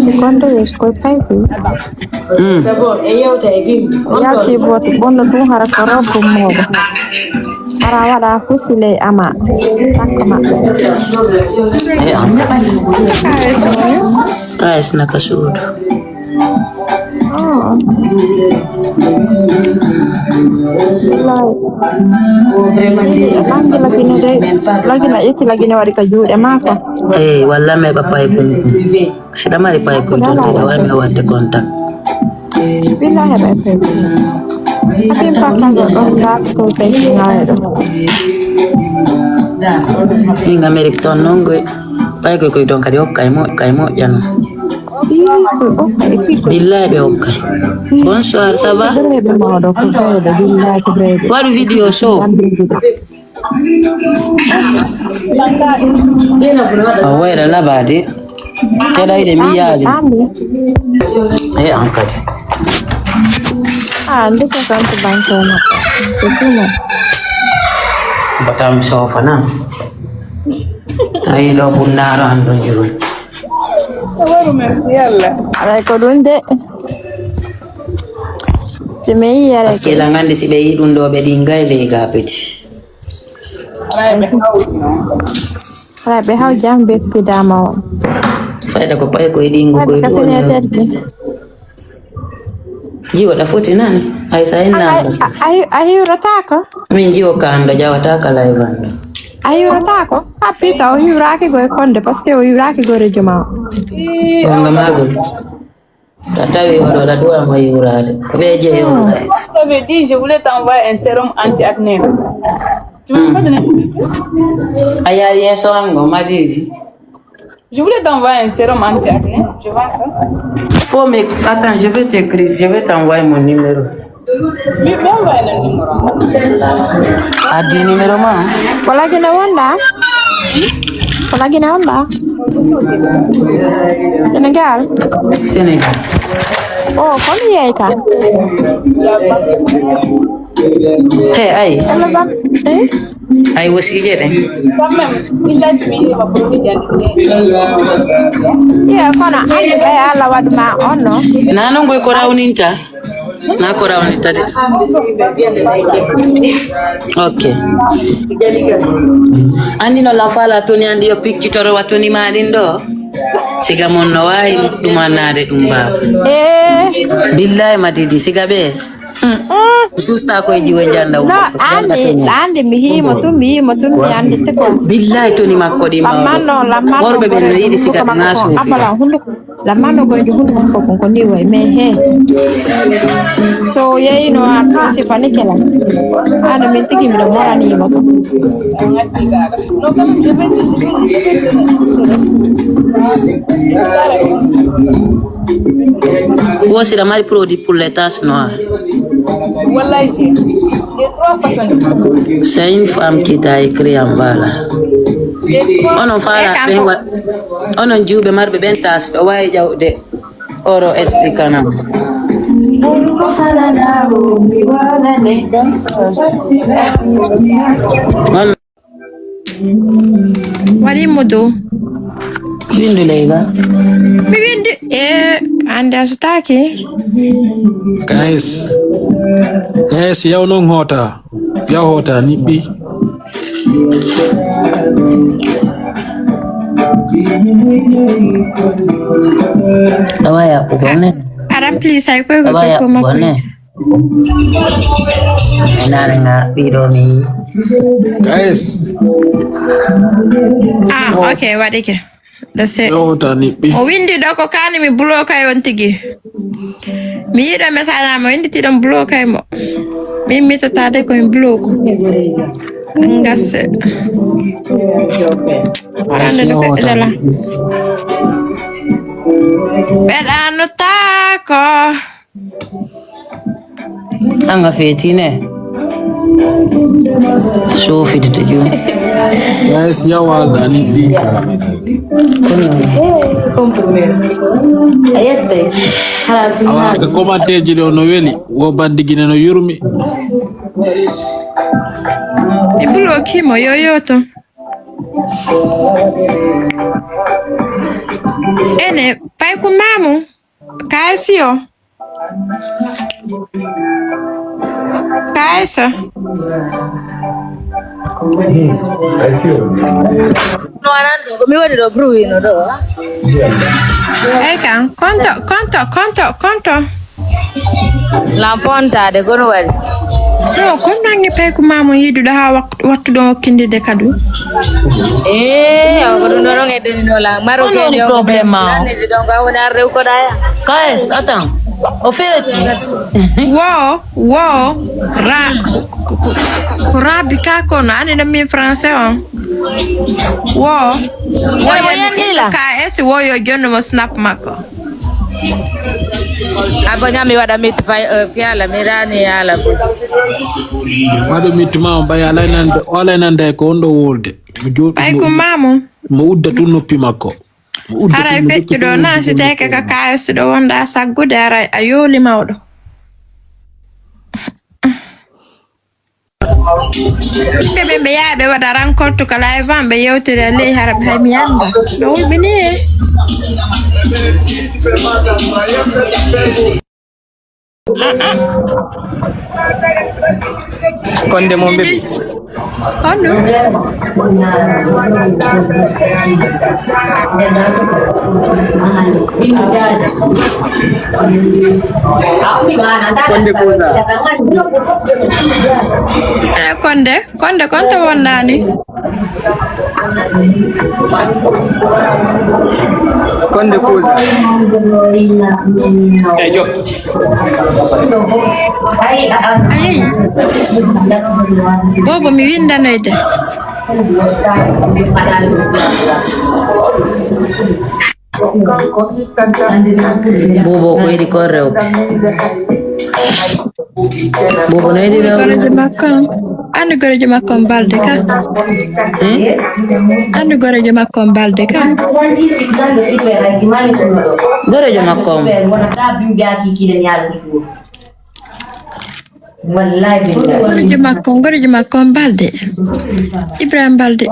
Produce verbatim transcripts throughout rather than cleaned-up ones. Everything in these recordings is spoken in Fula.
Ɓe konto yeeso koye payti. Mm. Yalti booti ɓonno ɗum hara ko robbo mooɗo. Hara waɗa fusi ley ama. Takko maɓɓe. Kayes na ka suudu. Oh. Wallahi. Lagina ƴetti lagina waɗi ka juuɗe maako. Eyi, walla mi heɓa pay kon. Si ɗa mari pay kon ton, ɗa wawi mi waɗde contact. Billahi heɓa pay kon. Akin papa go ɗon last ko pay ngaye ɗo. Min Amérique ton non goy. Pay goy goy ɗon kadi hokka e mo-, hokka e moƴƴano. Billahi ɓe hokka. Bonsoir, ça va? Waɗu vidéo show. A wayra labade. Teɗa ide mi yaali. E an kadi. Ah, ndeke santo banko na. Ndeke na. Batam sofa na. Tawi ɗo bunnaro an ɗo juro. Waru men yalla. Aray ko ɗum de. Si mi yii yara. Parce que la ngandi si ɓe yii ɗum ɗo ɓe ɗingay ley gapeti. Hara ɓe haw jam be pidama o. Fayda ko pay ko e ɗingo ko e ɗo. Jiwo ɗa foti nan. Ay sa en nan. A hiwrata ko? Min jiwo ka ando jawata ka live ando. A hiwrata ko? A pita o hiwraki go e konde parce que o hiwraki go e joma o. Wanga magol. A tawi oɗo ɗa duwa mo yiwraade. Ko ɓe jeyi on ɗa. Ça veut dire, je voulais t'envoyer un sérum anti-acné. Tu m'as pas donné. A yaari yeeso an ngo, Madidi. Je voulais t'envoyer un sérum anti-acné, je vends ça. Faut me, attends, je vais t'écrire, je vais t'envoyer mon numéro. Addi numéro ma. Ko Lagine wonɗa? Ko Lagine wonɗa? Sénégal. Sénégal. Oh, kono yeeyta? He, ay. Ello bam. Eh? Ay, wosije ɗen. Quand même, il a suivi ma produit d'identité. Iya, kono andi ɓay Allah waɗuma on no. Nano ngoy ko rawninta. Na ko rawnitade. Ok. Andi no lafala toni andi yo piccitoro wa toni maɗin ɗo. Siga mon no wawi ɗumanade ɗum baba. Eh. Billahi Madidi siga ɓe. Hmm. Susta koye jiwo janda. No, andi, andi mi himo tum, mi himo tum, mi andi tiko. Billahi toni makko ɗi mawɗo. Lammanno, lammanno. Worɓe ɓen no yiɗi siga ɓe ngaso. Abala hunduko. Lammanno goyjo hunde makko kon ko ni wayi, mais he. So o yeyino an ɗo sifa ni kela. Ano min tigi miɗo moranimo to. Wosira mari produit pour les taches noires. C'est une femme qui t'a écrit en bas là. Onon fala ɓen wa- Onon jiwɓe marɓe ɓen tas ɗo wawi ƴawde oro explicanam. On waɗi mo dow. Windu leyga. Mi windi e ande a sutaki. Guys. Guys, yaw non hoota. Yaw hoota niɓɓi. Ɗawa yaɓɓugo ne. Ara please ay koy ko ko makko. Nare nga ɓiɗo mi. Guys. Ah, ok, waɗike. Dase. Yewta niɓɓi. O windi ɗo ko kani mi bloka on tigi. Mi yiɗo message am o winditi ɗon bloka mo. Min mitata de ko mi bloku. Ngase. Warande no feɗɗala. Ɓeɗa no tako. Anga fetine. Sofidde jooni. Yes, yawal dani ɗi. Kono. A yette. Awa ko commentaire ji ɗo no weli, wo bandi Gine no yurmi. Mi bloki mo yo yo to. Ene, pay ko mamu. Kaasi o. Kaasa. No anan ɗo, ko mi waɗi ɗo bruit no ɗo. Ey kan, konto, konto, konto, konto. Lan pontade, kono waɗi. No, kon nangi pay ko mamu yiduɗo ha wak- wattu ɗon okkindide kadu. Eh, o ko ɗum ɗo ɗon eddeni ɗo la. Maro Kono woni problème ma o? Ɗon ka woni arrew ko ɗaya. Kaes, attends. O feeti. Wo, wo, ra, ko rabi ka kono, ani no min français on. Wo, wo Wo yandi la. Ka esi wo yo jonno mo snap makko. Abo ñami waɗa mit fay, eh, fiyala mi rani yala ko. Waɗo mitti ma on ɓay alay nande o alay nande ko on ɗo wolde. Mo jooɗi Pay ko mamu. Mo udda tun noppi makko. Mo udda Haray feƴƴuɗo na si teke ka K S ɗo wonda saggude, haray a yooli mawɗo. Ɓe ɓe ɓe yaha ɓe waɗa rencontre ka live an, ɓe yewtira ley, hara ɓe hay mi annda no wulɓini e. Konde mo mbeɓi. Honno? Konde kusa. Eh, konde konde konto wonnani. Konde kusa. Ejo. Ayi. Bobo mi windanoyde. Bobo ko yiɗi ko rewɓe. Bobo no yiɗi rewɓe. Gorejo makko on. Andu gorejo makko on balde ka. Andu gorejo makko on balde ka. Gorejo makko on. Gorejo makko on, gorejo makko on balde. Ibrahim balde.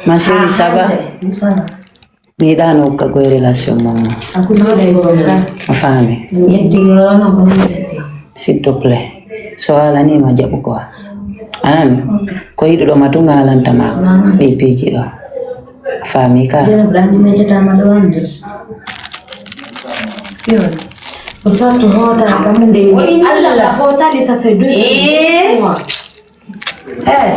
Ma chérie, ça va? Mi yiɗano hokka koye relation mon. A faami? S'il te plaît. So haalani ma jaɓu quoi. Anani? Ko yiɗuɗo ma tun haalanta ma ɗi piiji ɗo. A faami ka? Ko sortu hoota kam nde Allah hootali ça fait deux ans. Eh,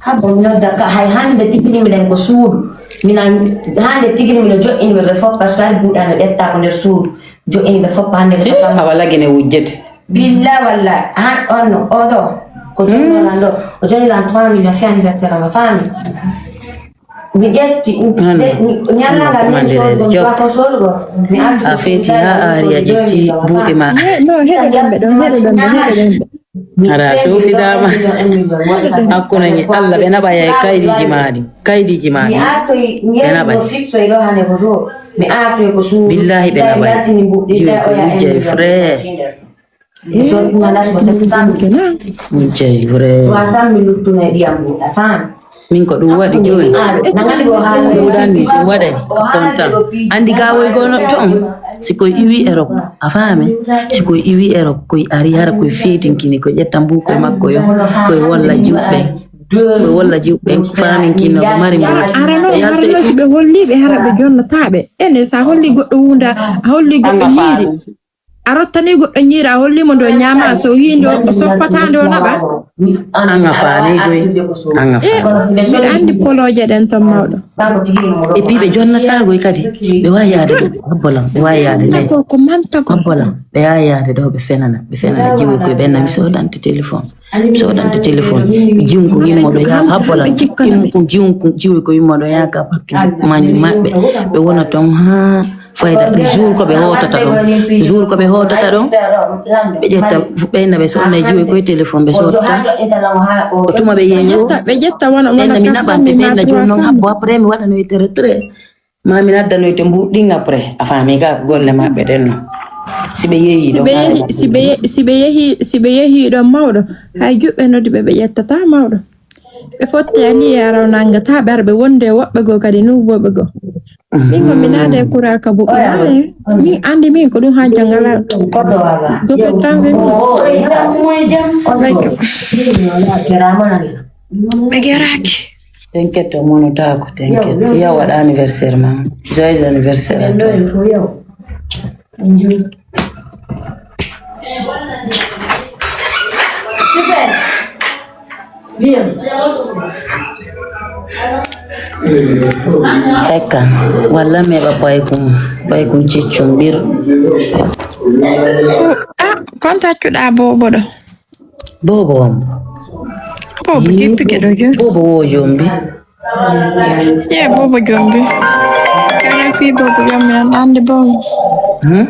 habbo mi nodda ka hay hande tigi ni miɗen ko suudu. Minan hande tigi ni miɗo joɗɗini ɓe ɓe fof parce que hay buuɗa no ƴetta ko nder suudu. Joɗɗini ɓe fof hande ɓe fof. Awa lagine wujjete. Billa walla han on no oɗo ko joɗɗoran ɗo o joɗɗiran trois millions fi anniversaire ma faami. Mi ƴetti ñallanga min soodgo mi wako soodgo mi arti a feeti ha aari a ƴetti buuɗe ma. No heɗoɗen ɓe ɗon heɗoɗen ɓe heɗoɗen ɓe. Ara sofidama hakkunani Allah ɓe naɓa yay kaydiji maɗi kaydiji maɗi ɓe naɓa. Billahi ɓe naɓa jiwi ko wujjay frère. Wujjay vrai. Min ko ɗum waɗi joni. Ɗuɗanni si waɗay kontan andi gawoy gono ton. Si koye iwi Europe a faami. Si koye iwi Europe koye ari hara koye feetinkini koye ƴetta mbukoye makko yo koye wolla juɓɓe. Koye wolla juɓɓe faaminkino ko mari mbuɗi. Arano arano si ɓe holliɓe hara ɓe jonnataɓe ene sa holli goɗɗo wunda a holli goɗɗo ñiiri. A rottani goɗɗo ñiiri a hollimo ndo ñaama so wi ndo o soppata ndo naɓa. An a faami goy. An a faami. Mbiɗa anndi polooje ɗen ton mawɗo. Et puis ɓe jonnata goy kadi ɓe wawi yaade ɗo habbolam ɓe wawi yaade ɗo. Ko ko manta ko habbolam ɓe wawi yaade ɗo ɓe fenana ɓe fenana jiwo koye ɓenna mi sodante téléphone. Mi sodante téléphone. Jiwko yimmoɗo ya habbolam. Jiwko jiwko jiwo ko yimmoɗo ya ka battude mañi maɓɓe ɓe wona ton ha. Fayda jour ko ɓe hootata ɗon jour ko ɓe hootata ɗon. Ɓe ƴetta ɓeyna ɓe sonna e jiwoy koye téléphone ɓe sotta. Ko tuma ɓe yeeyo ɓe ƴetta wona ɓeyna mi naɓante ɓeyna jour noon habbo après mi waɗanoyte retrait. Ma mi naddanoyte mbuɗɗin après a faami ka ko golle maɓɓe ɗen noon. Si ɓe yehi si ɓe yehi si ɓe si ɓe yehi si ɓe yehi ɗon mawɗo, hay juɓɓe noddi ɓe ɓe ƴettata mawɗo. Ɓe fotti ani yaraw nangata ɓe ara ɓe wonde woɓɓe goo kadi nuuboɓe goo. Min ko mi naade kura ka buɓɓe. Min andi min ko ɗum ha jangala. Dope transe. Ɓe geraki. T'inquiète, o monotako, t'inquiète. Yaw waɗa anniversaire ma. Joyeux anniversaire à toi. Ekka, walla meɓa paykun paykun ciccum ɓir. Ah, kon taccuɗa bobo ɗo. Bobo wambo. Bobo jippike ɗo joni. Bobo wo jombi. Ye bobo jombi. Kala fi bobo jombi an andi bobo. Hmm?